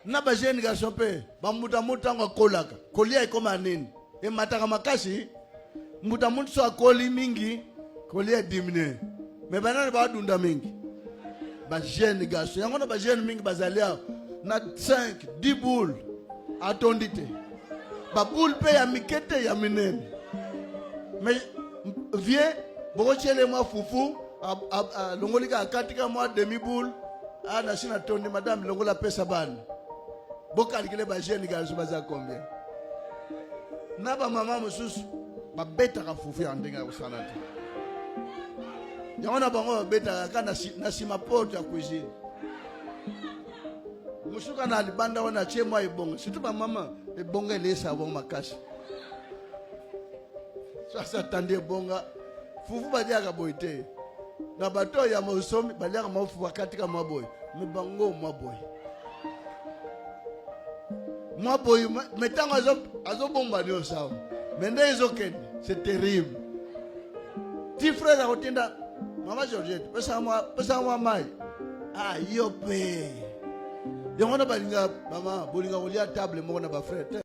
Na ba jeune garçon mpe bambuta mutu ntango akolaka kolia ekoma nini emataka makasi. Mbuta mutu so akoli mingi kolia diminue, me banani badunda mingi? Ba jeune garçon. Yango na ba jeune mingi bazali awa na 5 10 boule atondi te, ba boule mpe ya mike te, ya minene. Mais vieux bokotiele mwa fufu, alongoli kaka katika mwa demi boule, ah, nasi natondi, madame longola pesa bana. Bokalikile ba jeune garçon baza combien? Na bamama mosusu babetaka fufu ya ndenge ya kosala te, yango na bango babetaka kaka na nsima porte ya cuisine, mosuka na libanda wana atie mwa ebonga. Surtout bamama, ebonga eleyesaka bango makasi. Sasa atandi ebonga, fufu baliaka boye te. Na bato oyo ya mosomi baliaka mwa fufu, akatika mwa boye, me bango mwa boye, mwa boye. Me ntango azobomba nyonso awa, me nde ezokende, c'est terrible. Ti frère akotinda mama Georgette, pesa mwa mai. Ah, yo mpe yango wana balinga mama bolinga kolia table moko na bafrère te.